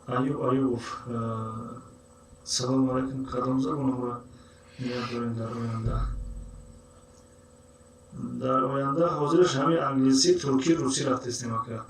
Аюб Аюбов, салому алайкум. Кадом забонҳоро ният дорем дар оянда? Дар оянда ҳозираш ҳамин англисӣ, туркӣ, русӣ рафтестем, ака.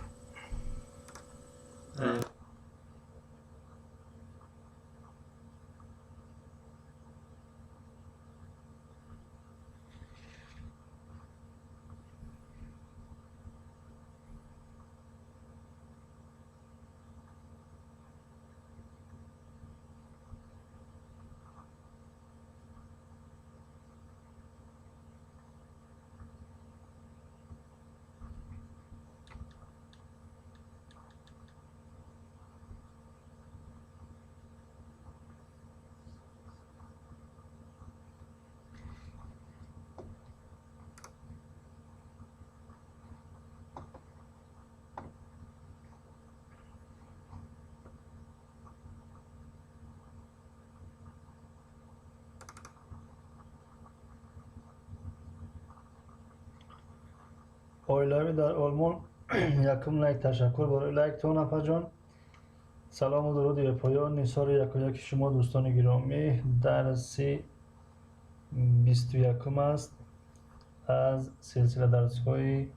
Оилавӣ дар Олмон, якум лайк. Ташаккур барои лайктон, апаҷон. Салому дуруди бепоён нисори якояки шумо, дӯстони гиромӣ. Дарси 21-ум аст аз силсила дарсҳои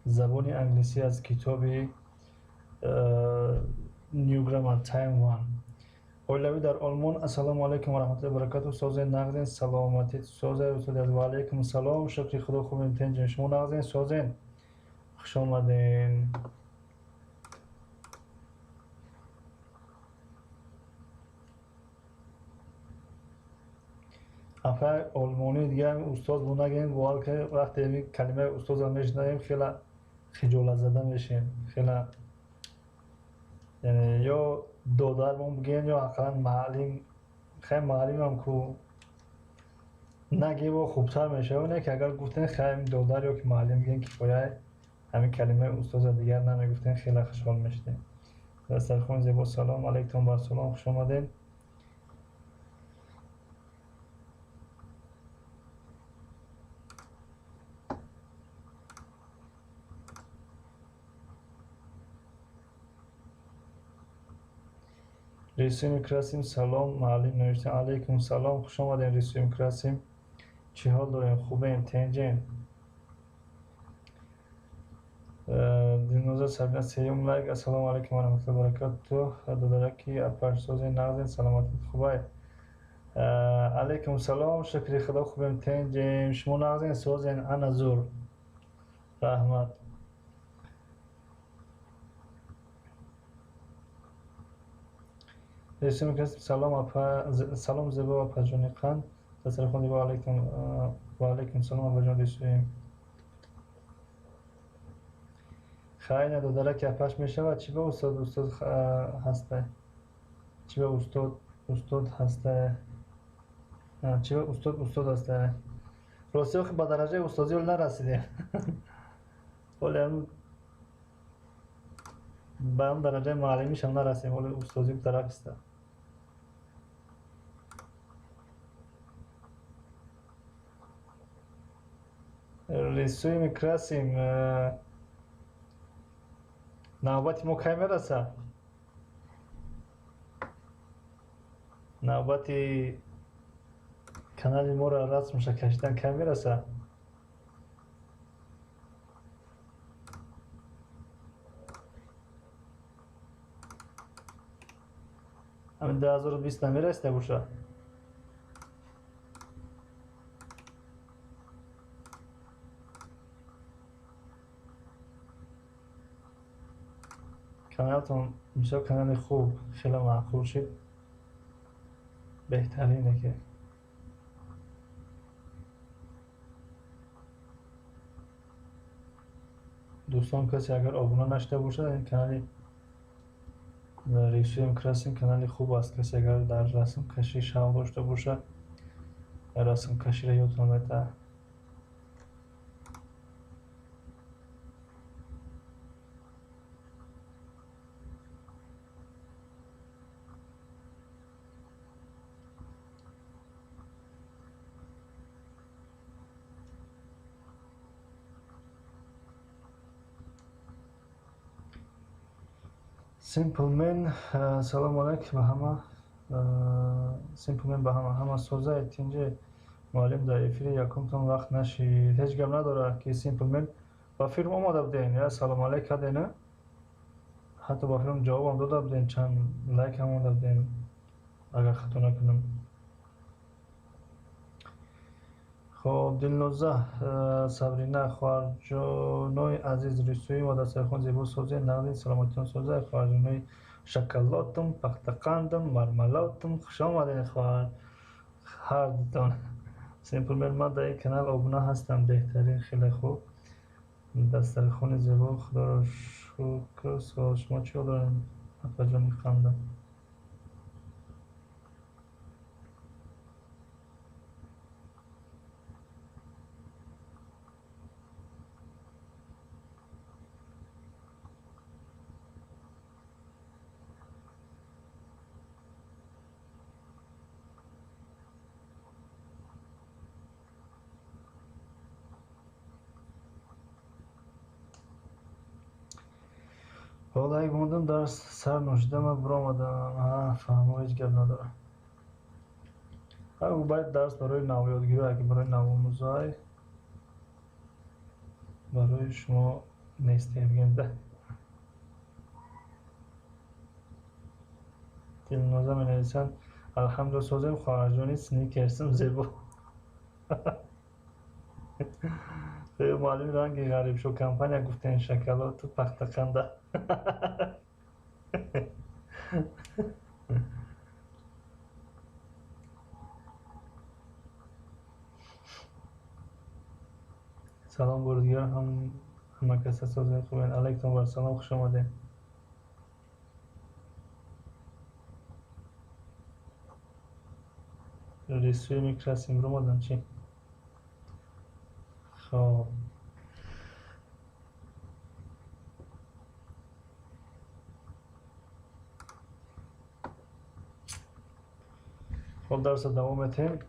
забони англисӣ аз китоби New Grammar Time One. Оилавӣ дар Олмон, ассалому алайкум ва раҳматуллоҳи ва баракатуҳ. Созен, нағзен, саломатит созен, устоди азиз? Ва алайкум салом, шукри Худо, хубем, тинҷем. Шумо нағзен, созен? Хуш омаден. Апа, олмонӣ дига устоз бу нагем, бовар кунед, вақте калимаи устозро мешунавем, хела хиҷолатзада мешем, хела. Яъне ё додармон бигӯем, ё ақаллан муаллим. Хай, муаллимам ку нагево хубтар мешавад, не ки агар гуфтем, хай, додар ё ки муаллим бигӯем, кифоя. Ҳамин калимаи устоза дигар намегуфтем, хеле хушҳол мешудем. Дастархони зебо, салом алайкум, бар салом, хуш омадед. Рисуем красим, салом, муаллим навиштем. Алайкум салом, хуш омадем. Рисуем красим, чӣ ҳол дорем? Хубем, тенҷем. Дилноза Сабина, сеюм лайк. Ассалому алайкум ва раҳматуллоҳи ва баракатуҳ, додараки апарсози, нағзен, саломатит хубай? Алайкум салом, шукри Худо, хубем, тенҷем. Шумо нағзен, созен? Ана зур, раҳмат. Салом апа, салом, зебо апаҷони қанд, дастархон зебо. Алайкум, ва алайкум салом, апаҷон рисуем. Хайна, додараки апаш мешавад. Чӣ ба устод устод ҳаста? Чӣ ба устод устод ҳаста? Чӣ ба устод устод ҳаста? Рости, охи, ба дараҷаи устозӣ ҳол нарасидем. Ҳоле ба он дараҷаи муаллимишам нарасидем, ҳоле устозӣ тараф иста. Рисуем и красим, навбати мо кай мерасад? Навбати канали моро расмша кашидан кай мерасад? Ҳамин 2020 намерасида бошад. Каналтон бисёр канали хуб, хеле маъқул шид, беҳтарине ки. Дӯстон, касе агар обуна нашуда бошад, ин канали Рисуем красим канали хуб аст. Касе агар дар расмкашӣ шавқ дошта бошад, расмкаширо ёдтон метаҳад. Simple Man, салому алайкум ба ҳама. Simple Man ба ҳама. Ҳама соза тинҷе муаллим дар эфири якумтон вақт нашид. Ҳеҷ гап надорад ки Simple Man ба филм омада будем. Я салому алайк кардем, ҳатто ба филм ҷавобам дода будем, чанд лайк ҳам монда будем, агар хато накунам. Хоб, Дилноза Сабрина, хоҳарҷонои азиз, рисӯӣ ва дастархон зебо созе, нағзи саломатиён созе, хоҳарҷонои шоколадум, пахтақандум, мармаладум, хуш омадед хоҳар ҳар дутон. Simple Man, ман дар ин канал обуна ҳастам, беҳтарин, хеле хуб. Дастархони зебо, худоро шукр. Суол, шумо чӣ доред, апаҷони ханда? Лайк мондам, дарс сар ношида ман биромадам. Фаҳмо, ҳеҷ гап надорам. Бояд дарс барои навёдгирӣ, ки барои навомӯзай барои шумо нестем бигем да. Дилноза менависанд: алҳамдулилла созем хоҳарҷони сникерсим зебо. Муаллими ранги ғарибшо компания гуфтен шоколаду пахтақанда. Салом бурдигар, ҳама каса созем хубен. Алайкум вассалом, хуш омадем. Рисӯи микрасим ромадан чӣ? Хоб. Хоб, дарса давом метем.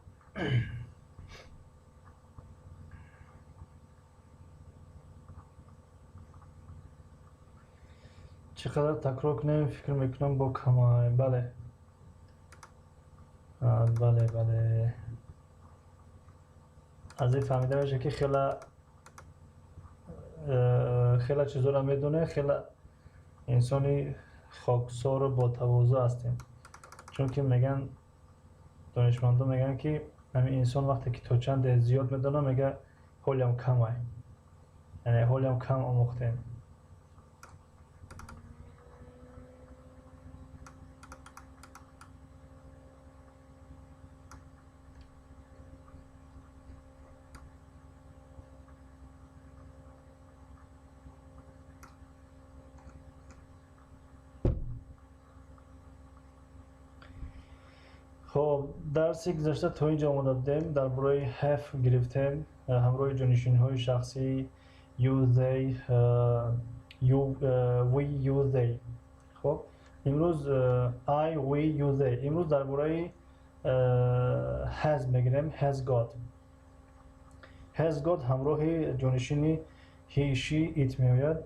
Чӣ қадар такрор кунем, фикр мекунам бо камай. Бале. Бале, бале. Аз ин фаҳмида мешавад ки хела хела чизоро медонем, хела инсони хоксору ботавозӯ ҳастем. Чунки мегӯянд донишмандон мегӯянд ки ҳамин инсон вақте ки то чанде зиёд медонад, мегӯяд ҳолиам камай, яъне ҳолиам кам омӯхтем. Хоб, дарси гузашта то инҷо омода будем, дар бораи have гирифтем, ҳамроҳи ҷонишинҳои шахсӣ you, they, you, we, you, they. Хоб, имрӯз I, we, you, they. Имрӯз дар бораи has мегирем, has got. Has got ҳамроҳи ҷонишини he, she, it меояд.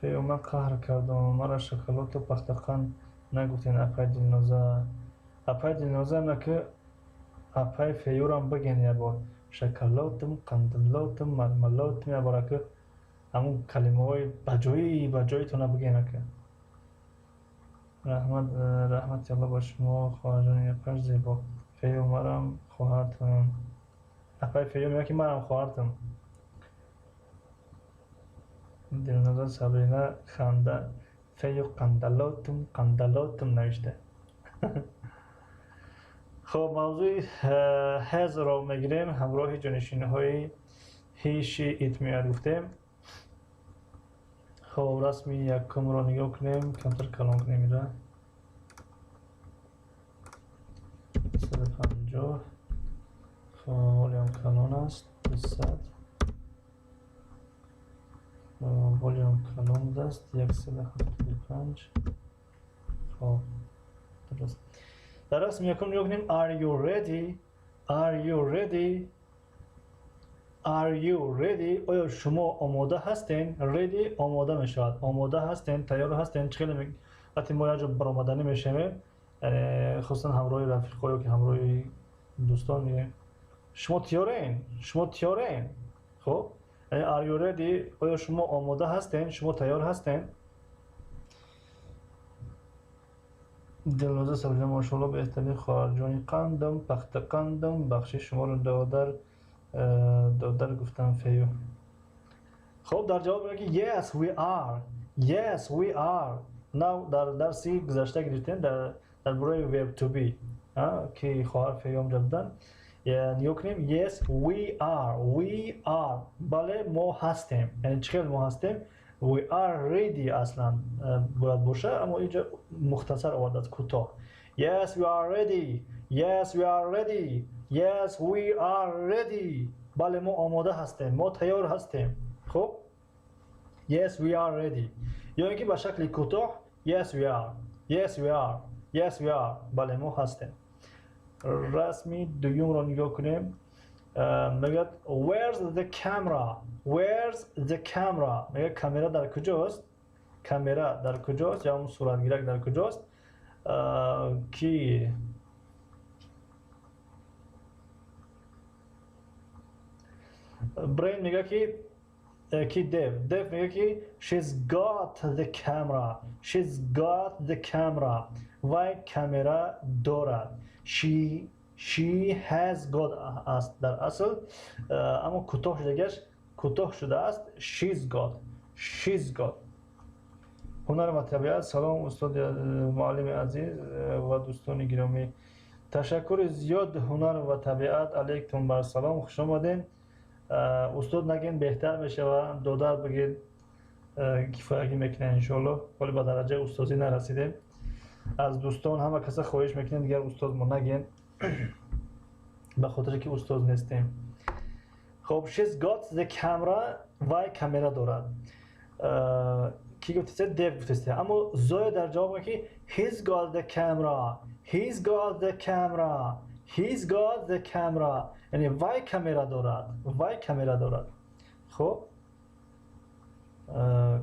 Фею, ман қаҳр кардам, мара шоколаду пахтақанд нагуфтен апай Дилноза. Апай Дилноза на ки апай Феюрам биген як бор. Шоколадум, қандилотум, мармаладум як бора ки ҳамун калимаҳои баҷоӣ баҷоитона биген ака. Раҳмат, раҳмати Аллоҳ ба шумо, хоҳарҷони апаш зебо. Фею, марам хоҳартам. Апай Фею мегӯяд ки марам хоҳартам. Дилноза Сабрина ханда фею қандалотум қандалотум навишта. Хоб, мавзӯи has-ро мегирем, ҳамроҳи ҷонишинҳои he, she, it меояд гуфтем. Хоб, расми якумро нигоҳ кунем, камтар калон кунем ира. 150. Хоб, ҳолиам калон аст, 200. Ҳолиам калон будааст, 175. Хоб, дуруст. Дар расми якум нигоҳ кунем. Are you ready? Are you ready? Are you ready? Оё шумо омода ҳастен? Ready омода мешавад. Омода ҳастен, тайёр ҳастен. Чӣ хеле вақте мо як ҷо баромаданӣ мешавем, хусусан ҳамроҳи рафиқҳо ё ки ҳамроҳи дӯстон мегӯем: шумо тиёрен? Шумо тиёрен? Хуб, are you ready? Оё шумо омода ҳастен? Шумо тайёр ҳастен? Дилноза Сабрина, мошалло, беҳтарин хоҳарҷони қандам, пахта қандам, бахши шуморо додар додар гуфтам фею. Хуб, дар ҷавоб мегӯяд ки yes, we are. Yes, we are. Нав дар дарси гузашта гирифтем дар бораи verb to be, ки хоҳар фею ҳам ҷавоб. Нигоҳ кунем: yes, we are. We are. Бале, мо ҳастем. Яъне чӣ хел мо ҳастем? We are ready аслан бояд боша, аммо инҷо мухтасар овардааст, кӯтоҳ. Yes, we are ready. Yes, we are ready. Yes, we are ready. Бале, мо омода ҳастем, мо тайёр ҳастем. Хуб, yes, we are ready. Ё ин ки ба шакли кӯтоҳ: yes, we are. Yes, we are. Yes, we are. Бале, мо ҳастем. Расми дуюмро нигоҳ кунем. Мегӯяд: where's the camera? Where's the camera? Мегӯяд, камера дар куҷост? Камера дар куҷост ё он суратгирак дар куҷост? Ки Брейн мегӯяд ки Дев мегӯяд ки she's got the camera. She's got the camera. Вай камера дорад. She has got аст дар асл, аммо кӯтоҳ шудагиаш, кӯтоҳ шудааст: she's got. She's got. Ҳунар ва табиат: салом, устоди муаллими азиз ва дӯстони гиромӣ. Ташаккури зиёд, Ҳунар ва табиат, алейкум бар салом, хуш омадем. Устод нагин, беҳтар мешавад, додар бигед, кифоягӣ мекунем, иншоалло. Ҳоле ба дараҷаи устозӣ нарасидем. Аз дӯстон ҳама каса хоҳиш мекунем, дигар устоз мо нагин, ба хотире ки устоз нестем. Хоб, she's got the camera. Вай камера дорад. Ки гуфтаст? Дев гуфтаст. Аммо Зоя дар ҷавоб мегӯяд ки he's got the camera. He's got the camera. He's got the camera. Яъне вай камера дорад, вай камера дорад. Хуб,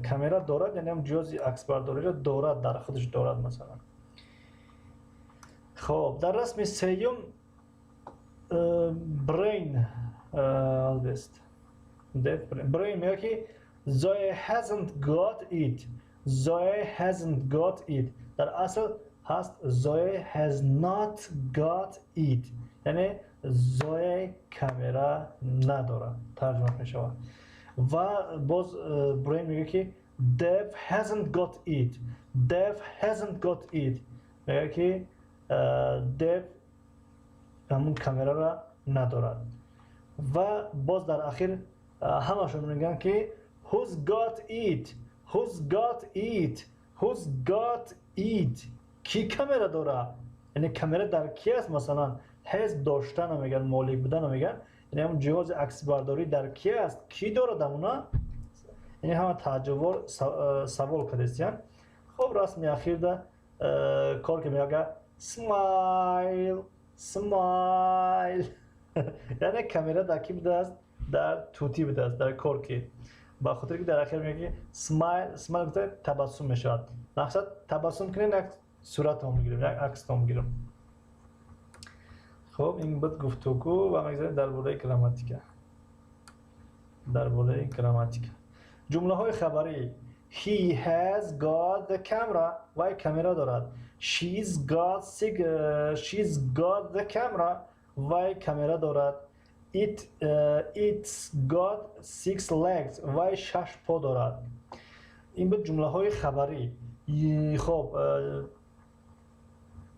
камера дорад, яъне ҳам ҷиҳози аксбардориро дорад, дар худаш дорад, масалан. Хоб, дар расми сеюм Брейн бест Брейн мегӯяд ки Zoe hasn't got it. Zoe hasn't got it. Дар асл ҳаст Zoe has not got it. Яъне Зоe камера надорад тарҷума мешавад. Ва боз Брейн мегӯяд ки Dev hasn't got it. Dev hasn't got it. Мегӯяд ки Дев ҳамун камераро надорад. Ва боз дар ахир ҳамашон мегӯянд ки who's got it? Who's got it? Who's got it? Ки камера дорад? Яъне камера дар ки аст? Масалан, has доштана мегӯянд, молик будана мегӯянд. Яъне ҳамун ҷиҳози аксбардорӣ дар ки аст? Кӣ дорад ҳамуна? Яъне ҳама тааҷҷубвор савол кардестиянд. Хуб, расми ахирда кор ки мегӯяд smile, smile. Яъне камера дар кӣ будааст? Дар тӯтӣ будааст, дар корки. Ба хотире ки дар ахир мегӯяд ки smile, smile гуфта табассум мешавад. Мақсад, табассум кунем, як суратон бигирем, як акстон бигирем. Хуб, ин буд гуфтугӯ ва мегзарем дар бораи грамматика. Дар бораи грамматика. Ҷумлаҳои хабарӣ: he has got the camera. Вай камера дорад. She's got the camera. Вай камера дорад. It's got six legs. Вай шаш по дорад. Ин буд ҷумлаҳои хабарӣ. Хоб,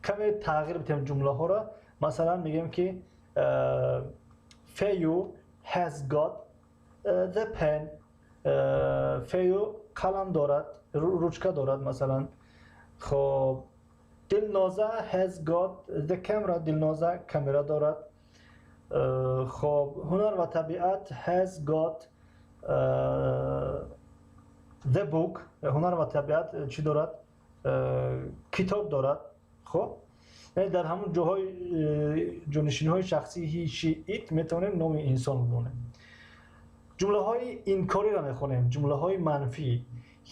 каме тағйир бидиҳем ҷумлаҳоро. Масалан, мегӯем ки Feyu has got the pen. Фею қалам дорад, ручка дорад, масалан. Хоб, Дилноза has got the camera. Дилноза камера дорад. Хоб, Ҳунар ва табиат has got the book. Ҳунар ва табиат чӣ дорад? Китоб дорад. Хоб, яъне дар ҳамон ҷоҳои ҷонишиниҳои шахсии he, she, it метавонем номи инсон бимонем. Ҷумлаҳои инкориро мехонем, ҷумлаҳои манфӣ.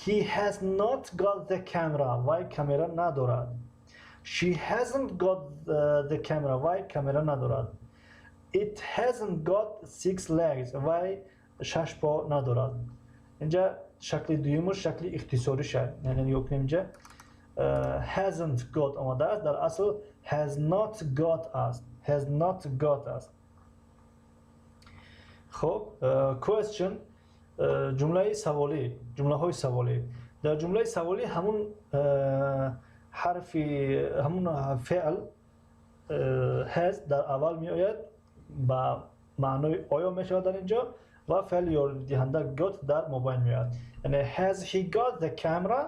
He has not got the camera. Вай камера надорад. She hasn't got the camera. Вай камера надорад. It hasn't got six legs. Вай шаш по надорад. Инҷа шакли дуюмаш шакли ихтисорӣ шад. Яъне нигоҳ кунем, инҷа hasn't got омадааст, дар асл has not got аст. Has not got аст. Хуб, question, ҷумлаи саволӣ, ҷумлаҳои саволӣ. Дар ҷумлаи саволӣ ҳамун ҳарфи, ҳамун феъл has дар аввал меояд, ба маънои оё мешавад дар инҷо, ва феъли ёридиҳанда got дар мобайн меояд. Яъне has he got the camera?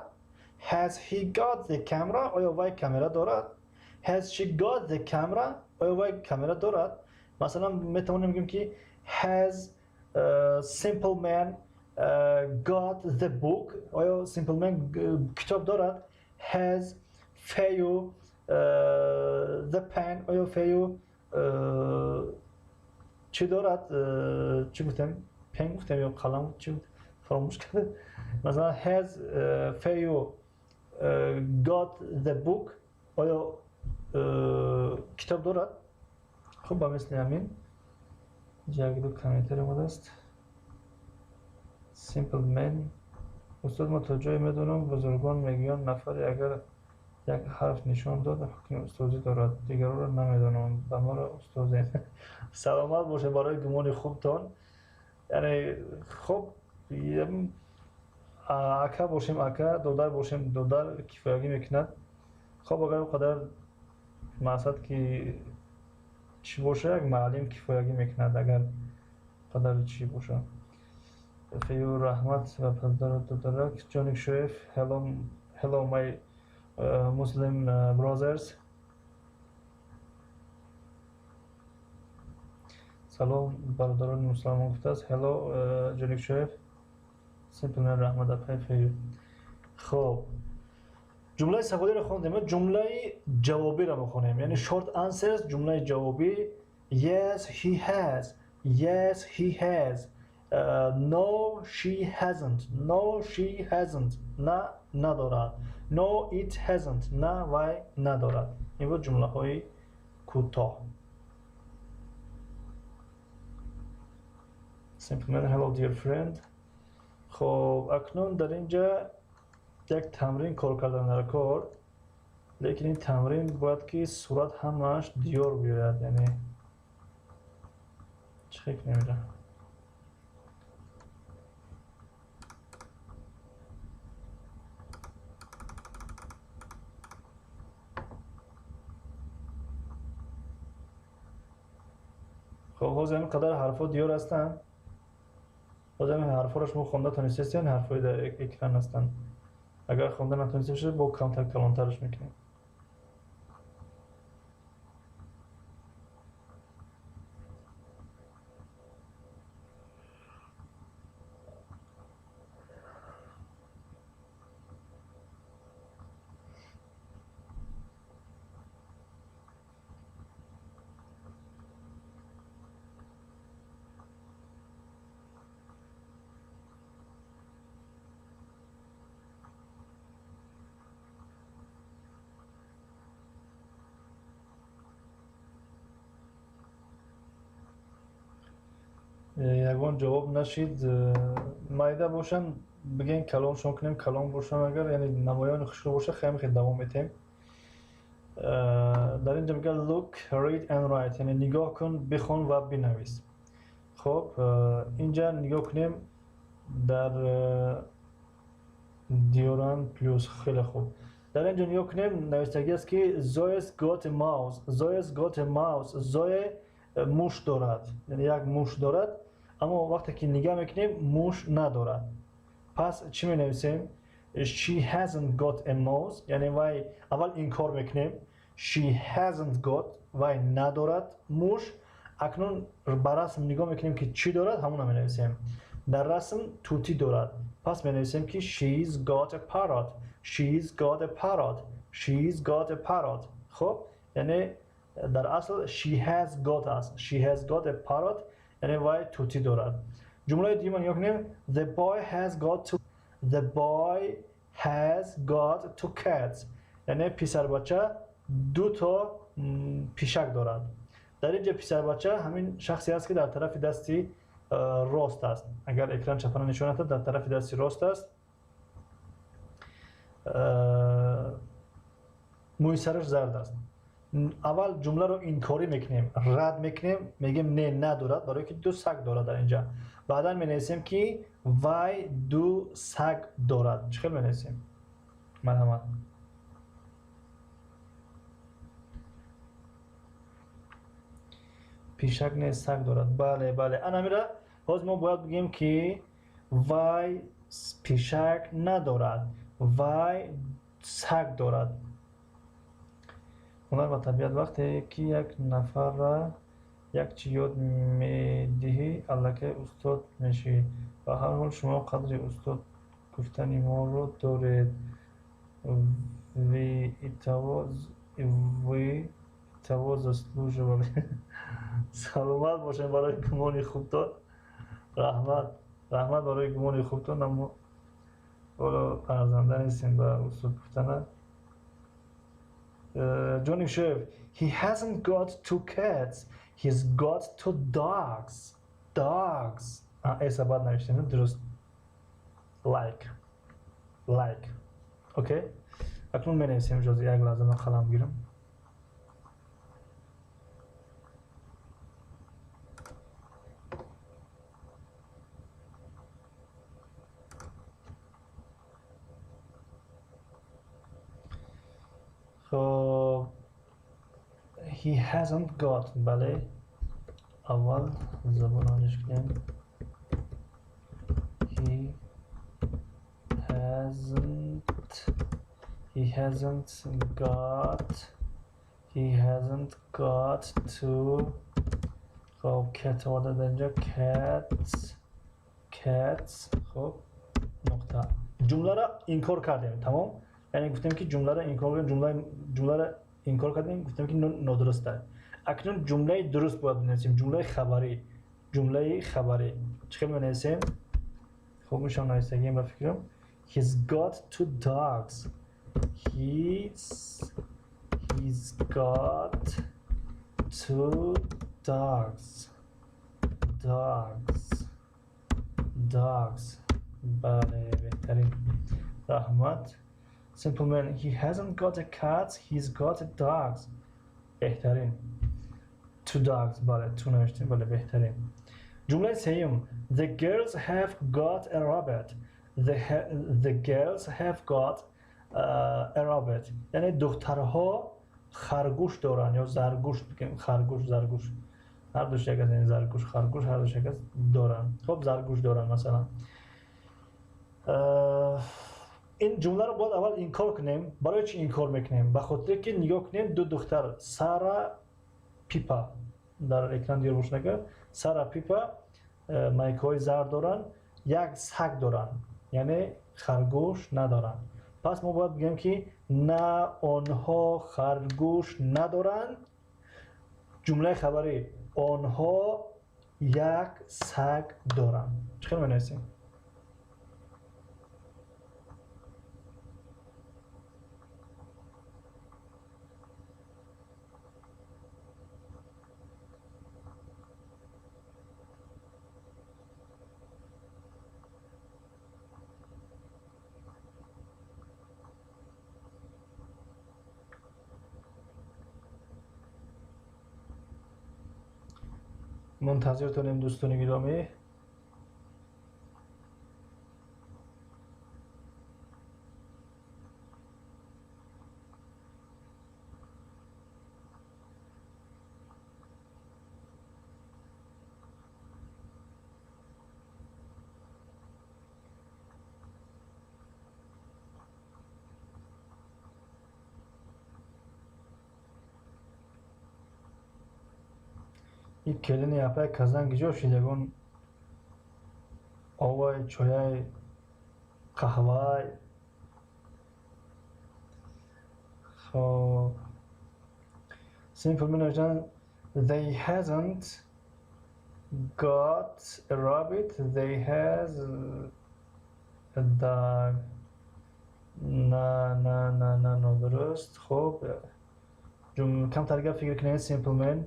Has he got the camera? Оё вай камера дорад? Has she got the camera? Оё вай камера дорад? Масалан, метавонем бигӯем ки has simple man got the book? Оё simple man китоб дорад? Has Feyu the pen? Оё Feyu чӣ дорад? Чӣ гуфтем? Pen гуфтем ё қалам, чӣ, фаромӯш кардем. Масалан, has Feyu got the book? Оё китоб дорад? Хуб, ба мисли ҳамин як ду комментар омадааст. Simple man: устод, мо то ҷое медонам, бузургон мегӯянд, нафаре агар як ҳарф нишон дод, ҳукми устозӣ дорад, дигарро намедонам, ба маро устозем. Саломат бошед барои гумони хубтон. Яъне хуб, ака бошем ака, додар бошем додар, кифоягӣ мекунад. Хуб, агар он қадар мақсад ки чӣ боша, як муаллим кифоягӣ мекунад, агар қадар чӣ боша. Фею, раҳмат ва падару додарак. Ҷоник Шоев: hello, hello my Muslim brothers. Салом, бародарони мусалмон, гуфтааст. Hello, Ҷоник Шоев. Simple man: раҳмат, апай Фею. Хуб, ҷумлаи саволиро хондем, ҷумлаи ҷавобиро мехонем, яъне short answers, ҷумлаи ҷавобӣ. Yes, he has. Yes, he has. No, she hasn't. No, she hasn't. На, надорад. No, it hasn't. На, вай надорад. Ин буд ҷумлаҳои кӯтоҳ. Simple man: hello, dear friend. Хоб, акнун дар инҷа як тамрин кор кардан дар кор, лекин ин тамрин бояд ки сурат ҳамааш диёр биёяд. Яъне чӣ хел кунем инҷа? Хоб, ҳозир ҳамин қадар ҳарфҳо диёр ҳастанд. Ҳозир ҳамин ҳарфҳоро шумо хонда тонистестед, ҳарфҳои дар экран ҳастанд. Агар хонда натониста бошед, бо камтар калонтараш мекунем. Ягон ҷавоб нашид. Майда бошанд, бигӯен, калоншон кунем. Калон бошанд агар, яъне намоёни хушрӯ боша, хеле хеле давом метиҳем. Дар инҷа мегӯяд look, read and write, яъне нигоҳ кун, бихон ва бинавис. Хуб, инҷа нигоҳ кунем, дар диёран плюс, хеле хуб. Дар инҷа нигоҳ кунем, навиштагӣ аст ки Zoe's got a mouse. Zoe's got a mouse. Зое муш дорад, яъне як муш дорад, аммо вақте ки нигаҳ мекунем, муш надорад. Пас чӣ менависем? She hasn't got a mouse. Яъне вай аввал инкор мекунем. She hasn't got, вай надорад муш. Акнун ба расм нигоҳ мекунем ки чӣ дорад, ҳамонро менависем. Дар расм тӯтӣ дорад, пас менависем ки she's got a parrot. She's got a parrot. She's got a parrot. Хуб, яъне дар асл she has got аст. She has got a parrot, яъне вай тӯтӣ дорад. Ҷумлаи дуюма нигоҳ кунем. The boy has got two, the boy has got two cats. Яъне писарбача ду то пишак дорад. Дар инҷа писарбача ҳамин шахсе аст, ки дар тарафи дасти рост аст. Агар экран чапана нишон диҳад, дар тарафи дасти рост аст. Мӯи сараш зард аст. Аввал ҷумларо инкорӣ мекунем, рад мекунем, мегӯем не, надорад, барое ки ду саг дорад дар инҷа. Баъдан менависем, ки вай ду саг дорад. Чӣ хел менависем? Марҳамат. Пишак не, саг дорад. Бале, бале. Ана ҳамира ҳозир мо бояд бигӯем, ки вай пишак надорад, вай саг дорад. Ҳунар ва табиат: вақте ки як нафарра як чӣ ёд медиҳӣ, аллакай устод мешавӣ. Ба ҳар ҳол, шумо қадри устод гуфтани моро доред. Вы того заслуживали. Саломат бошем барои гумони хубтон. Раҳмат, раҳмат барои гумони хубтон. Аммо ҳоло арзанда нестем ба устод гуфтана. Johnny Shev, he hasn't got two cats, he's got two dogs. Dogs. Эса бад навиштем, дуруст. Like. Like. Окей? Акнун менависем, иҷоза, як лаҳза, ман қалам гирам. Хоб, he hasn't got, бале, аввал забонониш кунем. He hasn't, he hasn't got, he hasn't got two. Хоб, cat оварда дар инҷа, cats, cats. Хоб, нуқта. Ҷумларо инкор кардем, тамом. Яъне гуфтем, ки ҷумларо инкор кардем, ҷумларо инкор кардем, гуфтем, ки нодуруст аст. Акнун ҷумлаи дуруст бояд бинависем, ҷумлаи хабарӣ. Ҷумлаи хабарӣ чӣ хел менависем? Хуб, мешавам нависагием, ба фикрам. He's got two dogs. He's got two dogs. Dogs. Dogs. Бале, беҳтарин, раҳмат. Simple man, he hasn't got a cat, he's got a dogs. Беҳтарин. Two dogs, бале, two навиштем, бале, беҳтарин. Ҷумлаи сеюм. The girls have got a rabbit. The girls have got a rabbit. Яъне духтарҳо харгӯш доранд ё заргӯш бигем, харгӯш, заргӯш. Ҳар душ як аст, яъне заргӯш, харгӯш ҳар душ як аст, доранд. Хоб, заргӯш доранд масалан. Ин ҷумларо бояд аввал инкор кунем. Барои чӣ инкор мекунем? Ба хотире ки нигоҳ кунем, ду духтар, Сара, Пипа, дар экран диёр бошад агар, Сара, Пипа майкаҳои зард доранд, як саг доранд, яъне харгӯш надоранд. Пас мо бояд бигӯем, ки на, онҳо харгӯш надоранд. Ҷумлаи хабарӣ: онҳо як саг доранд. Чӣ хел менависем? Мунтазиртонем, дӯстони гиромӣ. Ин келини апай казан киҷо шид? Ягон овай, чояй, қаҳвай? Хоб, simple менависанд: they hasn't Got a rabbit, they has a dog. На, на, на, на, нодуруст. Хуб, камтар дигар фикр кунед, Simple Man.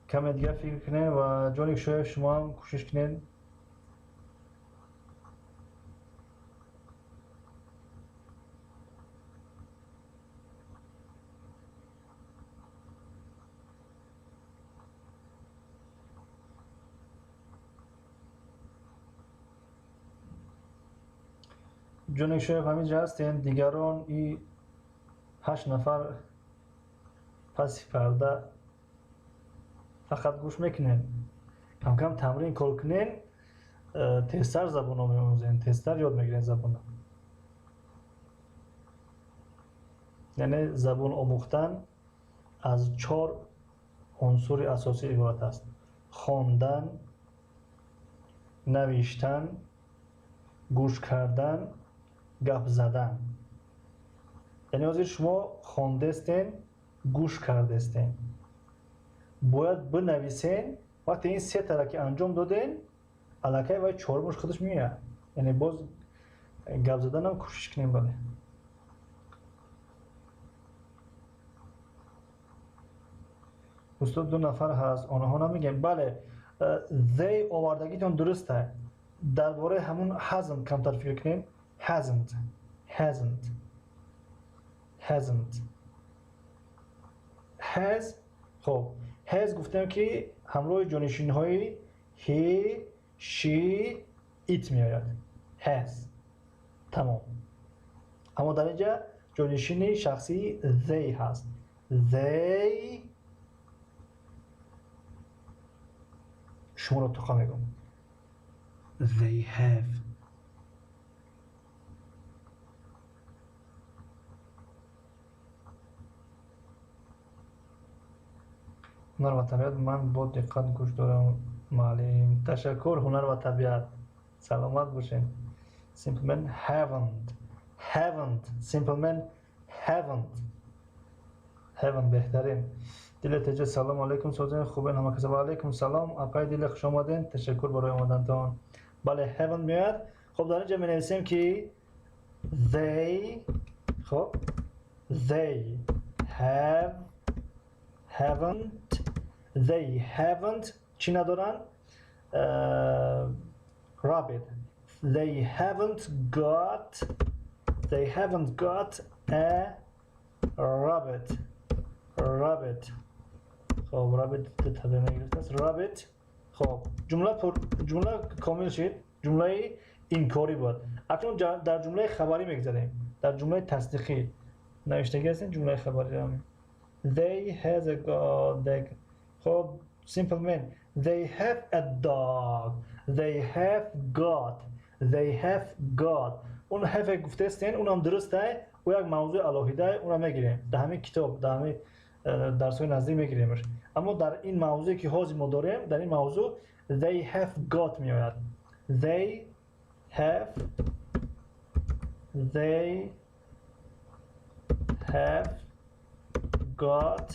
Каме дигар фикр кунед ва ҷони шояд шумо ҳам кӯшиш кунед. Ҷони шояд ҳамин ҷа ҳастен, дигарон и 8 нафар паси парда фақат гӯш мекунед. Камкам тамрин кор кунед, тезтар забонро меомӯзед, тезтар ёд мегиред забонро. Яъне забон омӯхтан аз 4 унсури асосӣ иборат аст: хондан, навиштан, гӯш кардан, гап задан. Яъне ҳозир шумо хондестен, гӯш кардестен, бояд бинависен. Вақте ин се тара ки анҷом доден, аллакай вай чорумаш худаш меояд. Яъне боз гап заданам кӯшиш кунем. Бале, устод, 2 нафар ҳаст, онҳо намегӯем. Бале, they овардагитон дуруста. Дар бораи ҳамун hasn't камтар фикр кунем. Hasn't, hasn't, hasn't, has. Хоб, has гуфтем ки ҳамроҳи ҷонишинҳои he, she, it меояд. Has, тамом. Аммо дар инҷа ҷонишини шахсии they ҳаст. They, шуморо тоқа мегӯм. They have. Ҳунар ва табиат, ман бо диққат гӯш дорам, муаллим. Ташаккур, ҳунар ва табиат, саломат бошед. Simple Man haven't, haven't. Simple Man haven't, haven't беҳтарин. Дила теҷа, салом алейкум, созен хубен ҳама каса. Ва алейкум салом, апай Дила, хуш омаден, ташаккур барои омадантон. Бале, haven't меояд. Хоб, дар инҷа менависем ки they, хоб, they have, haven't, they haven't чӣ надоранд? Rabbit. They haven't got, they haven't got a rabbit. Rabbit. خب، rabbit تبع میگرفت است. Rabbit. خب، جمله پر، جمله کامل شد. جمله انکاری بود. اکنون در جمله خبری میگذاریم. در جمله تصدیقی نوشتگی هستین جمله خبری هم. They has a dog. خب، Simple Man, they have a dog. They have got, they have got. اون have گفته استین، اونم درسته، او یک موضوع علاهیده، اونم میگیریم در همین کتاب، در همین درس های نزدیک میگیریمش. اما در این موضوعی که حاضر ما داریم، در این موضوع they have got میآید. They have, they have got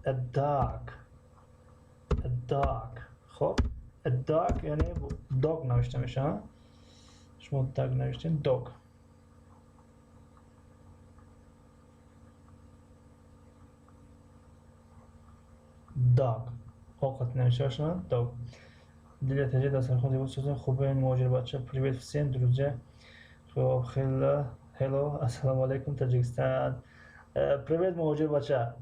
a dog. A dog. خب، a dog یعنی dog نوشته میشه. شما dog نوشتین، dog. Dog اوقات نوشته شما dog. Дилия теҷа, дастархон зебо созем, хубен муҳоҷир бача. Привет всем, друзья. Хоб, хеле hello, ассалому алайкум, Таҷикистан. Привет, муҳоҷир бача,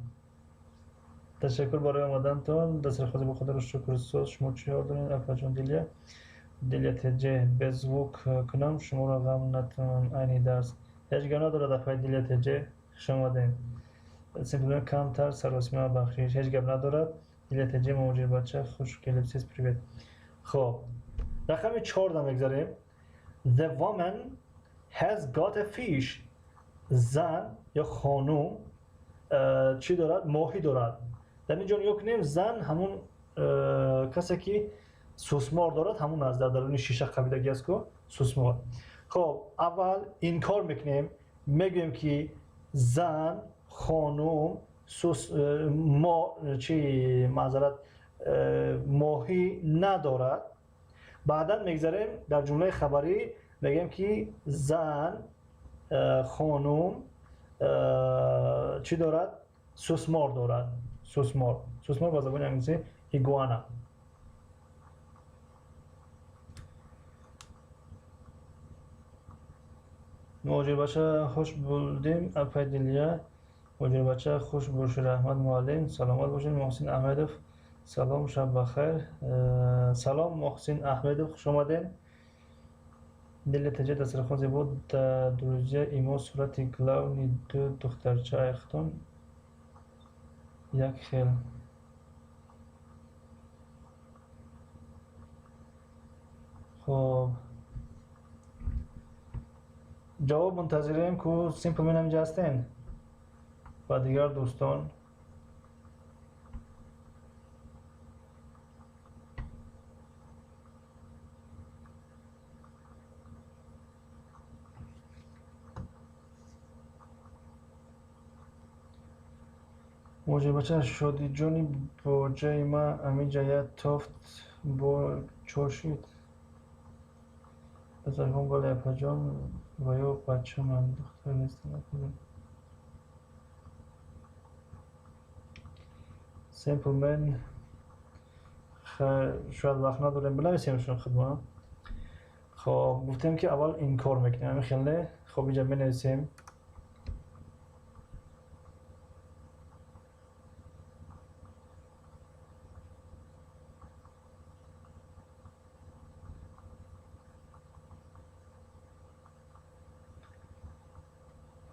ташаккур барои омадантон. Дастархон зебо, худоро шукр, соз. Шумо чӣ ҳол доред, апаҷон Дилия? Дилия теҷе, без звук кунам шуморо, ғам натон, айни дарс ҳеҷ гап надорад. Апай Дилия теҷе, хуш омадем. Simple, камтар саросима, бахшиш, ҳеҷ гап надорад. Дилия теҷе, муҳоҷир бача, хуш келибсиз, привет. Хоб, рақами 4 мегзарем. The woman has got a fish. Зан ё хонум чӣ дорад? Моҳӣ дорад. Дар ин ҷо нигоҳ кунем, зан ҳамун касе ки сусмор дорад, ҳамун аст, дар даруни шиша қабидагӣ аст ку сусмор. Хоб, аввал инкор мекунем, мегӯем ки зан, хонум сус мо чи, маъзарат, моҳӣ надорад. Баъдан мегзарем дар ҷумлаи хабарӣ, мегӯем ки зан, хонум чӣ дорад? Сусмор дорад. Сусмор. Сусмор ба забони англисӣ игуана. Муҳоҷирбача хуш будем, апай Дилия. Муҳоҷирбача хуш бошӣ, раҳмат муаллим. Саломат бошед. Муҳсин Аҳмедов, салом, шаб бахайр. Салом Муҳсин Аҳмедов, хуш омадед. Дилия таҷа дастархон зебо. Друзья имо сурати главный ду духтарча айхтон як хел. Хоб, ҷавоб мунтазирем ку Simple Man ҳаминҷа ҳастен ва дигар дӯстон. Муҳоҷирбача Шодиҷони боҷаи ма ҳаминҷа як тофт бо чошид. Дастархон бале апаҷон ва ё бачаман, духтар нестам апаҷон. Simple Man, шояд вақт надорем, бинависем шумо худмон. Хоб, гуфтем ки аввал инкор мекунем, ҳамин хел не? Хоб, инҷа менависем.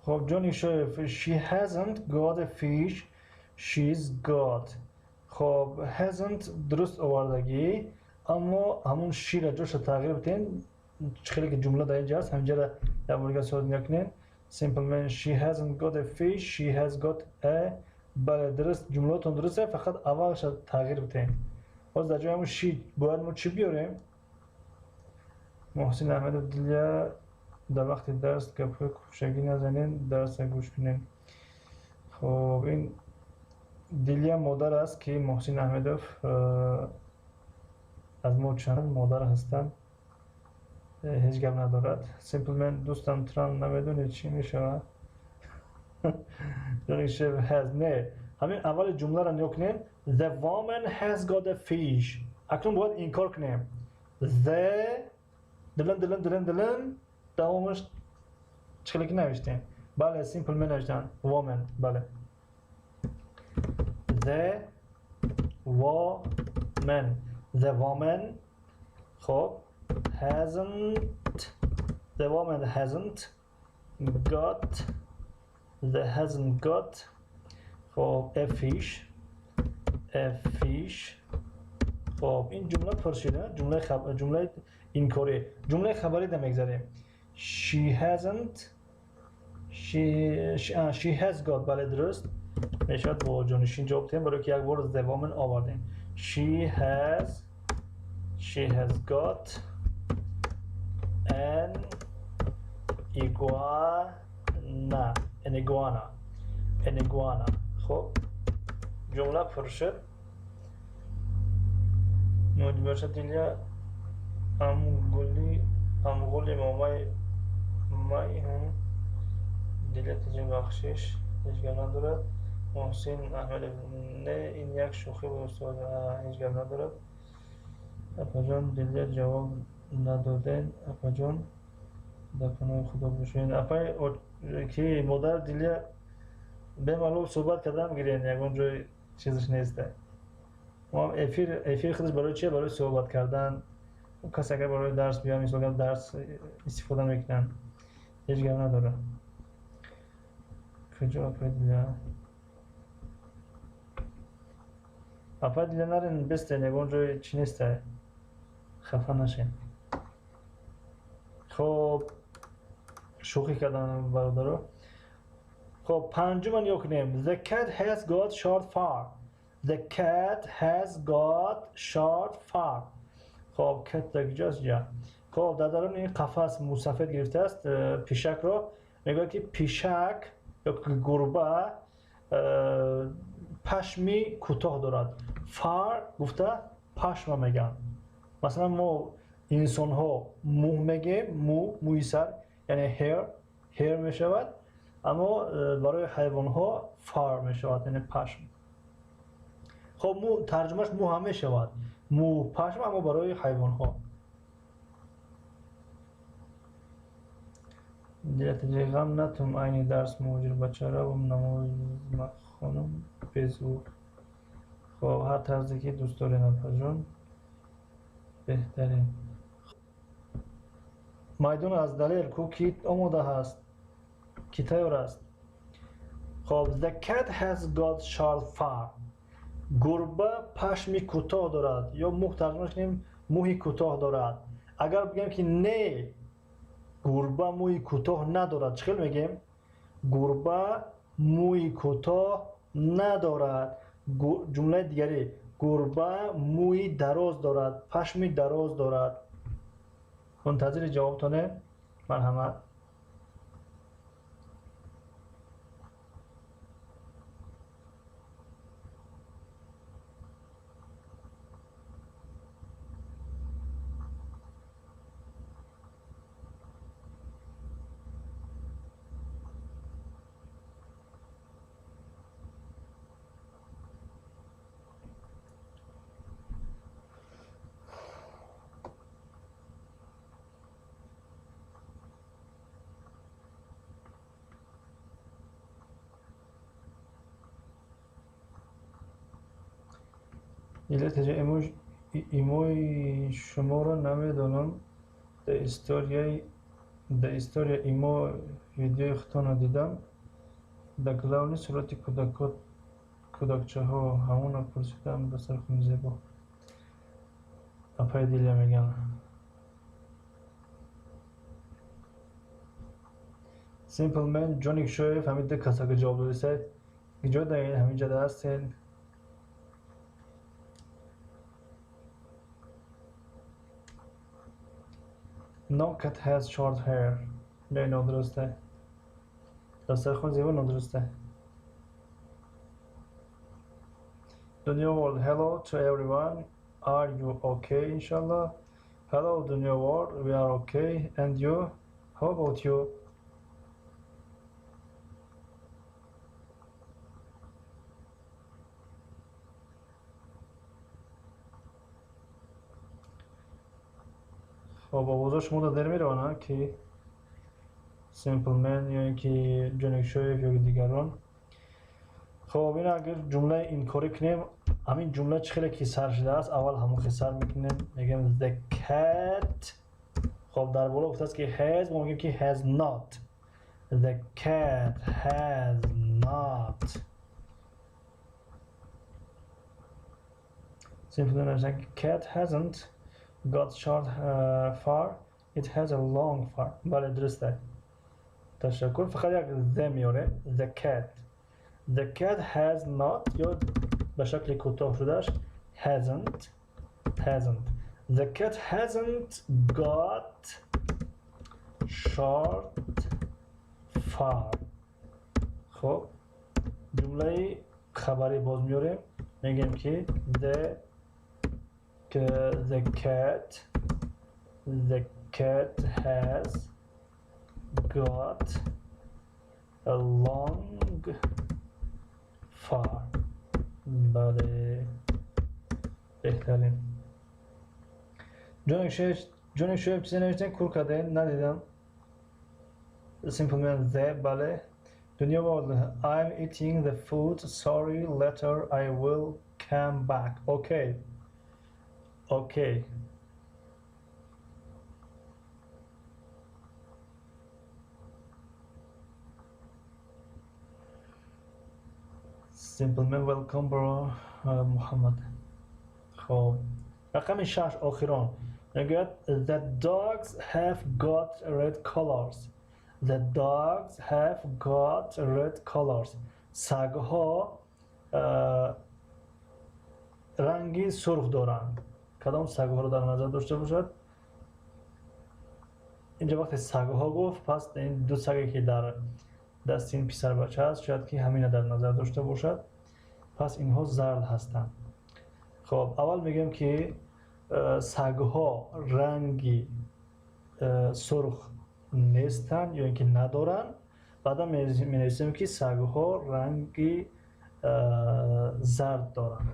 Хоб, Ҷони Шоев, she hasn't got a fish, she's got. Хоб, hasn't дуруст овардагӣ, аммо ҳамун she-ра ҷоша тағйир бидем. Хеле ки ҷумла дар инҷа аст, ҳаминҷаро як бор дигар соат нигоҳ кунем. Simple Man, she hasn't got a fish, she has got a. Бале, дуруст, ҷумлаотон дуруст аст, фақат аввалша тағйир бидем. Боз дар ҷои ҳамун she бояд мо чӣ биёрем? Муҳсин Аҳмедов, Дилия, дар вақти дарс гапҳои кӯчагӣ назанед, дарса гӯш кунед. Хоб, ин Дилия модар аст ки Муҳсин Аҳмедов аз мо чанд модар ҳастанд, ҳеҷ гап надорад. Simple Man, дӯстам Трамп намедонед чӣ мешавад? Has, не, ҳамин аввали ҷумларо нигоҳ кунед. The woman has got a fish. Акнун бояд инкор кунем. The дилин дилин дилин дилин давомаш чӣ хеле ки навиштем. Бале, Simple Man навиштан. Woman, бале. The woman. The woman, хоб, hasn't, the woman hasn't got, the hasn't got, хоб, a fish, a fish. Хоб, ин ҷумла пур шуда, ҷумлаи инкорӣ. Ҷумлаи хабарӣ да мегзарем. She hasn't, she has got, бале дуруст мешавад, бо ҷонишин ҷавоб диҳем, барои ки як бор the woman овардем. She has got an iguana, an iguana, an iguana. Хоб, ҷумла пур шуд. Муҷбаша Дилия амгули, амғули момаи май ҳам Дилия таҷи бахшиш ҳеҷ гап надорад. Муҳсин Аҳмедов, не, ин як шӯхӣ буд устод, ҳеҷ гап надорад. Апаҷон, Дилия ҷавоб надоден. Апаҷон, дар паноҳи Худо бошед. Апай ки модар Дилия бемалол суҳбат кардан гирен, ягон ҷой чизаш нест. Мо эфир худаш барои чия? Барои суҳбат кардан. Кас агар барои дарс биёяд, мисол гап дарс истифода мекунанд, ҳеҷ гап надорад. Куҷо апай Дилия? Апай Дилия нарен, бистен, ягон ҷой чӣ нестай, хафа нашен. Хоб, шӯхӣ кардан бародаро. Хоб, панҷума нигоҳ кунем. The cat has got short fur. The cat has got short fur. Хоб, cat дар куҷост? Ҷа. Хоб, дар даруни ин қафас мусафед гирифтааст пишакро. Мегӯяд ки пишак ё гурба пашми кӯтоҳ дорад. Fur гуфта пашма мегӯянд. Масалан, мо инсонҳо мӯ мегӯем, мӯ, мӯи сар, яъне hair, hair мешавад, аммо барои ҳайвонҳо fur мешавад, яъне пашм. Хоб, мӯ тарҷумаш мӯ ҳам мешавад, мӯ, пашм, аммо барои ҳайвонҳо. Дилатиҷи, ғам натум, айни дарс муҳоҷир бачаравум, намоз махонум безур. Хоб, ҳар тарзе ки дӯст доред, апаҷон, беҳтарин. Майдон аз Далер ку, ки омода ҳаст, ки тайёр аст. Хоб, the cat has got short fur. Гурба пашми кӯтоҳ дорад, ё мӯ тарҷума кунем, мӯҳи кӯтоҳ дорад. Агар бигӯем, ки не, гурба мӯи кӯтоҳ надорад, чӣ хел мегӯем? Гурба мӯи кӯтоҳ надорад. Ҷумлаи дигарӣ: гурба мӯи дароз дорад, пашми дароз дорад. Мунтазири ҷавобтоне, марҳамат. Дилатиҷа, имои шуморо намедонам, дар история имо видеои худтонро дидам, дар главный сурати кӯдакчаҳо, ҳамонро пурсидам. Дастархони зебо, апаи Дилия мегӯянд. Simple Man, Ҷоник Шоев, ҳамин ду касака ҷавоб додисед. Ҷо даед, ҳамин ҷода ҳастед. No cat has short hair. Не, нодурусте. Дастархон зебо нодурусте. Dunya World, hello to everyone. Are you okay, inshallah? Hello, Dunya World, we are okay. And you? How about you? Хоб, овозҳо шуморо дер мераванд, ки Simple Man ё ин ки Ҷоник Шоев ё дигарон. Хоб, ин агар ҷумлаи инкорӣ кунем, ҳамин ҷумла чӣ хеле ки сар шудааст, аввал ҳамон хел сар мекунем, мегӯем the cat. Хоб, дар боло гуфтааст, ки has, мо мегӯем, ки has not. The cat has not. Simple Man, cat hasn't got short fur, it has a long fur. Бале, дуруст аст, ташаккур. Фақат як the меорем. The cat, the cat has not, ё ба шакли кӯтоҳ шудааш hasn't, hasn't. The cat hasn't got short fur. Хоб, ҷумлаи хабарӣ боз меорем, мегӯем, ки the cat has got a long fur. Бале, беҳтарин. Ҷоник Шоев чизе навиштем, кур кардем, надидам. Simple Man, the, бале. Dunya World, I'm eating the food, sorry, later I will come back. Okay. Simple Man, welcome bro. Muhammad. خب، رقم شش، آخران، میگوید the dogs have got red colors. The dogs have got red colors. سگها ранги сурх доранд. Кадом сагҳоро дар назар дошта бошад? Инҷа вақте сагҳо гуфт, пас ин ду саге, ки дар дасти ин писарбача аст, шояд ки ҳамина дар назар дошта бошад. Пас инҳо зард ҳастанд. Хоб, аввал мегӯем, ки сагҳо ранги сурх нестанд ё ин ки надоранд. Баъдан менависем, ки сагҳо ранги зард доранд.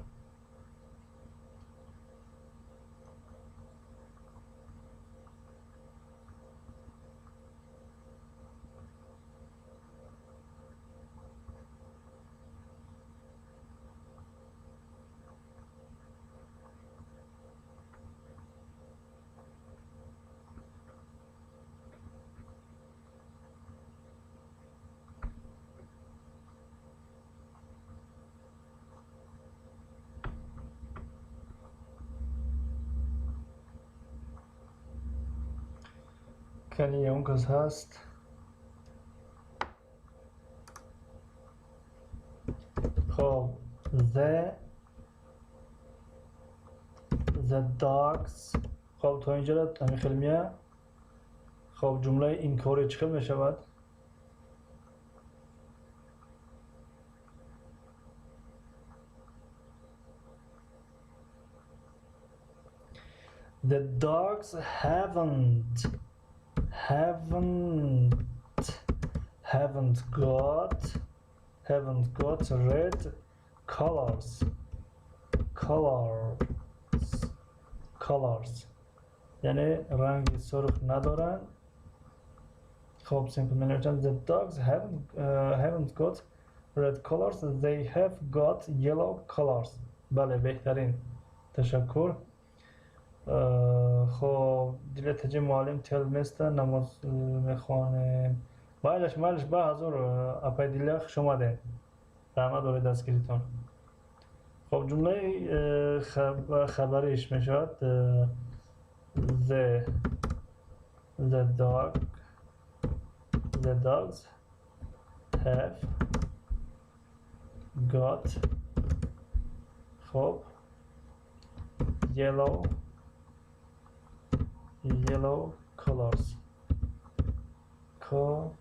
Кани, он кас ҳаст? Хоб, the dogs. Хоб, то инҷоро ҳамин хел мея. Хоб, ҷумлаи инкорӣ чӣ хел мешавад? The dogs haven't got red colors, яъне ранги сурх надоранд. Хоб, simple менависам: the dogs haven't got red colors, they have got yellow colors. Бале, беҳтарин, ташаккур. Хоб, дилатаҷи муаллим тел места, намоз мехонем. Майлаш, майлаш, ба ҳазор, апай Дилия, хуш омадед, раҳмат барои дастгиритон. Хоб, ҷумлаи хабариш мешавад: the dogs have got, хоб, yellow colors. خب،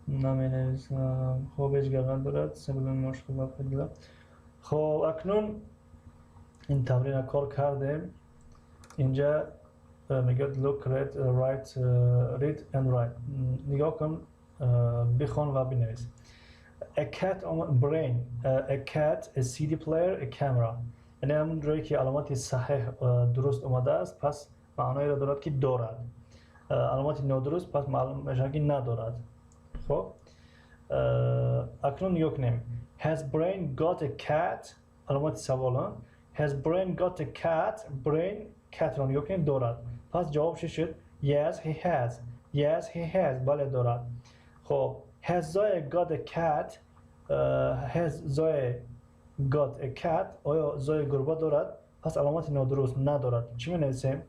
наменависам. Хоб, ҳеҷ гап надорад, simple мошкил пайдо. Хоб, акнун ин тамрина кор кардем. Инҷа мегӯяд: look, read, write, read and write. Нигоҳ кун, бихон ва бинавис. A cat on brain, a cat, a CD player, a camera. Яъне ҳамон ҷое ки аломати саҳеҳ, дуруст омадааст, пас маъноеро дорад, ки дорад. Аломати нодуруст, пас маълум мешавад, ки надорад. Хоб, акнун нигоҳ кунем: has brain got a cat? Аломати савол. Has brain got a cat? Brain cat ро нигоҳ кунем, дорад. Пас ҷавоб чӣ шуд? Yes, he has. Yes, he has. Бале, дорад. Хоб, has Zoe got a cat? Has Zoe got a cat? Оё Зои гурба дорад? Пас аломати нодуруст, надорад. Чӣ менависем?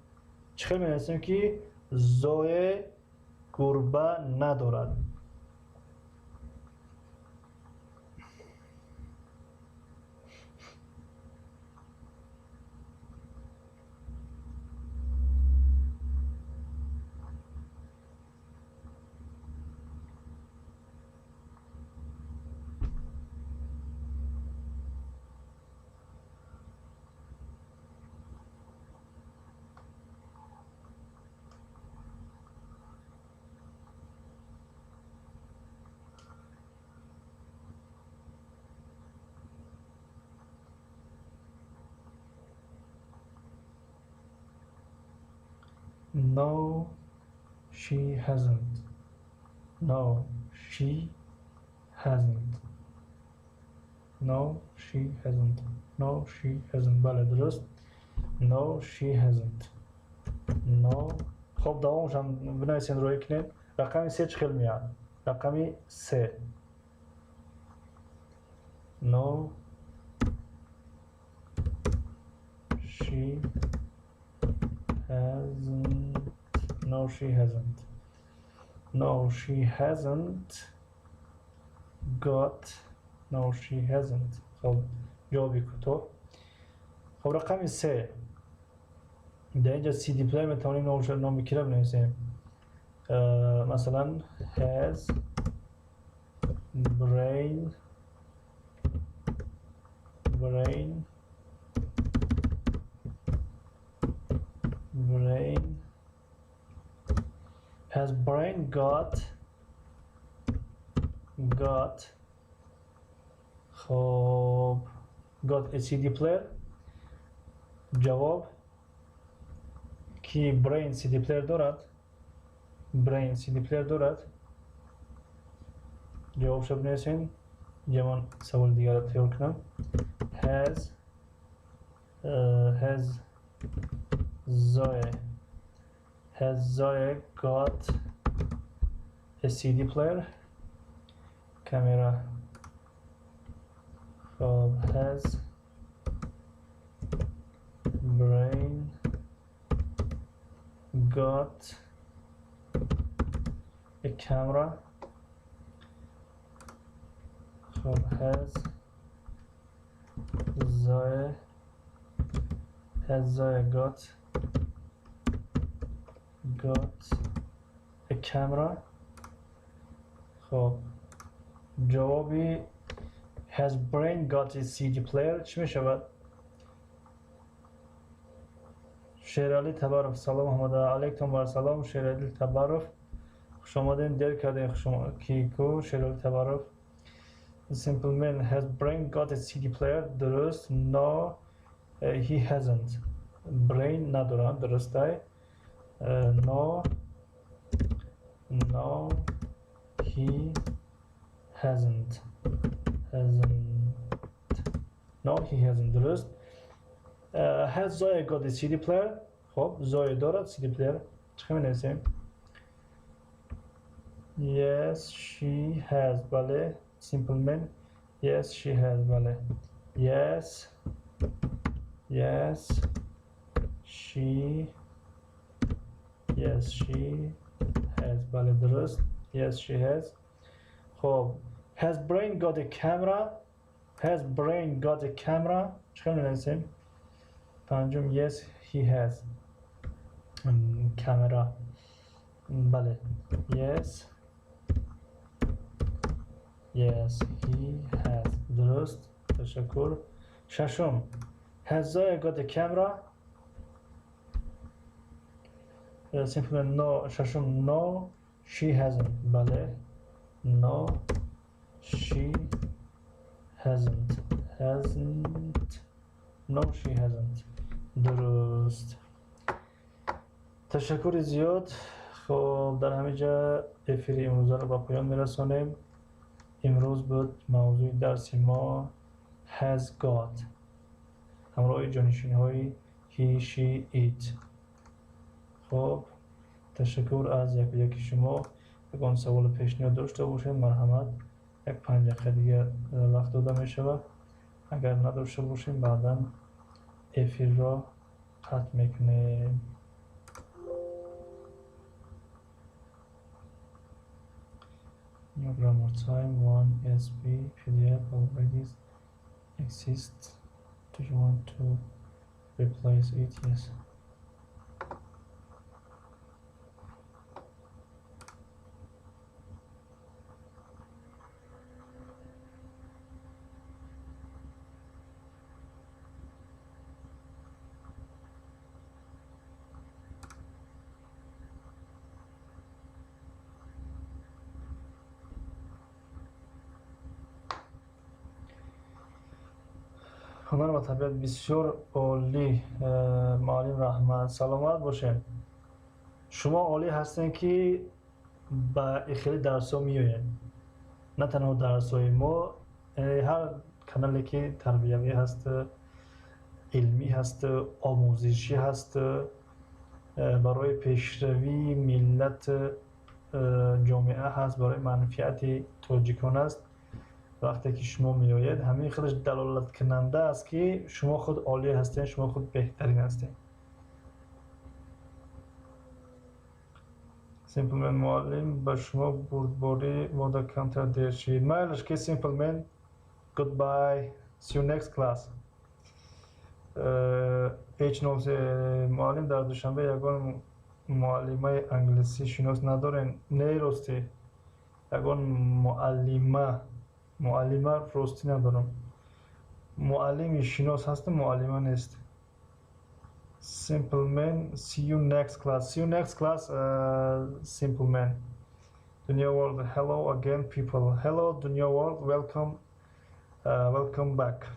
Чӣ хел менависем, ки Зое гурба надорад? No, she hasn't. No, she hasn't. No, she hasn't. No, she hasn't. Бале, дуруст. No, she hasn't. No. Хоб, давомшам бинависем, рӯй кунем. Рақами се чӣ хел меяд? Рақами се. No, she hasn't. No, she hasn't. No, she hasn't got. No, she hasn't. Хоб, ҷавоби кӯтоҳ. Хоб, рақами се. Дар инҷа CD player метавонем номи кира бинависем. Масалан, has brain has brain got خب got a CD player. ҷавоб ки brain CD player дорад. Brain CD player дорад. Ҷавобшо бинависем. Ҷамон саволи дигарро тайёр кунам. Has Zoe got a CD player? Camera. خب، has brain got a camera? خب، has Zoe got a camera? خب، جوابی has brain got a CD player چی میشود؟ شیرالی تبارов، салом омада. Алейкум бар салом, Шерали Табаров, хуш омадем, дер кардем. Хуш кику Шерали Табаров. Simple man, has brain got a CD player? Дуруст. No, he hasn't. Brain надорад, дурустай. No, he hasn't. Hasn't. No, he hasn't. Дуруст. Has Zoya got a CD player? خب، Zoya дорад CD player. Чӣ менависем? Yes, she has. Бале. Simple man. Yes, she has. Бале. Yes, she yes, she has. Бале, дуруст. Yes, she has. خب، has brain got a camera? Has brain got a camera? چه менависем؟ پنجم. Yes, he has. Camera. Бале. Yes, he has. Дуруст. Ташаккур. Шашум. Has Zoya got a camera? Simple no. Шашум, no, she hasn't. Бале. No, she hasn't. Hasn't. No, she hasn't. Дуруст. Ташаккури зиёд. Хоб, дар ҳамин ҷа эфири имрӯзаро ба поён мерасонем. Имрӯз буд мавзӯи дарси мо has got ҳамроҳи ҷонишинҳои he, she, it. Хоб, ташаккур аз яку яки шумо. Ягон саволу пешниҳод дошта бошед, марҳамат, як 5 дақиқа дигар вақт дода мешавад. Агар надошта бошем, баъдан эфирро қатъ мекунем. New grammar time 1 SB PDF already exists. Do you want to replace it? Yes. Ҳунар ва табиат бисёр олӣ, муаллим, раҳмат, саломат бошем. Шумо олӣ ҳастем, ки ба хеле дарсҳо меоед. На танҳо дарсҳои мо, ҳар канале ки тарбиявӣ ҳаст, илмӣ ҳаст, омӯзишӣ ҳаст, барои пешравии миллат, ҷомеа ҳаст, барои манфиати тоҷикон аст. Вақте ки шумо меоед, ҳамин худаш далолаткунанда аст, ки шумо худ олӣ ҳастед, шумо худ беҳтарин ҳастед. Simple Man, муаллим, ба шумо бурдборӣ, мода камтар дер шид. Майлаш ки, Simple Man, goodbye, see you next class. H03, муаллим, дар Душанбе ягон муаллимаи англисӣ шинос надорем? Не, ростӣ, ягон муаллима ростӣ надорам. Муаллими шинос ҳастам, муаллима нест. Simple Man, see you next class. See you next class, Simple Man. Dunya World, hello again, people. Hello, Dunya World, welcome, welcome back.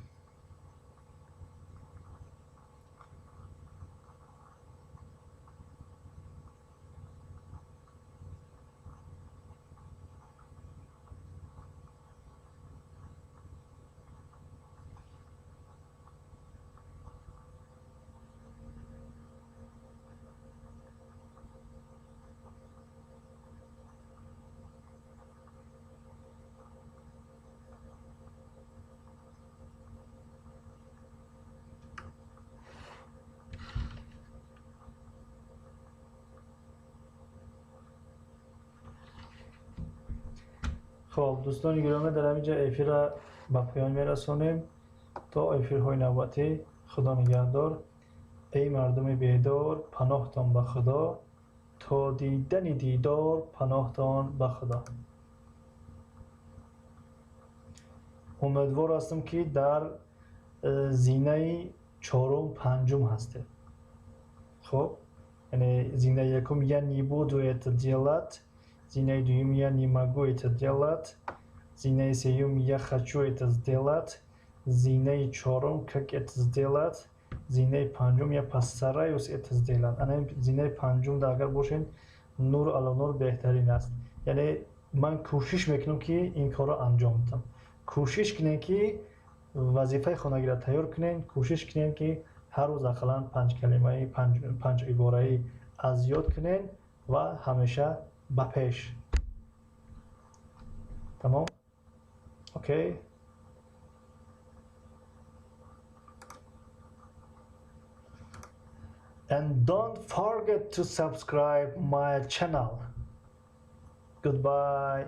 Хоб, дӯстони гиромӣ, дар ҳамин ҷо эфирра ба поён мерасонем. То эфирҳои навбатӣ Худо нигаҳдор. Эй мардуми бедор, паноҳтон ба Худо, то дидани дидор, паноҳтон ба Худо. Умедвор ҳастам, ки дар зинаи чорум, панҷум ҳастед. Хоб, яъне зинаи якум «я не буду это делать», зинаи дуюм «я не могу это делать», зинаи сеюм «я хочу это сделать», зинаи чорум «как это сделать», зинаи панҷум «я постараюсь это сделать». Ана зинаи панҷумда агар бошед, нур ало нур, беҳтарин аст. Яъне ман кӯшиш мекунам, ки ин корро анҷом диҳам. Кӯшиш кунем, ки вазифаи хонагиро тайёр кунем, кӯшиш кунем, ки ҳар рӯз ақаллан панҷ калимаи, панҷ ибораӣ аз ёд кунем ва ҳамеша ба пеш. Тамом, okay. And don't forget to subscribe my channel. Goodbye.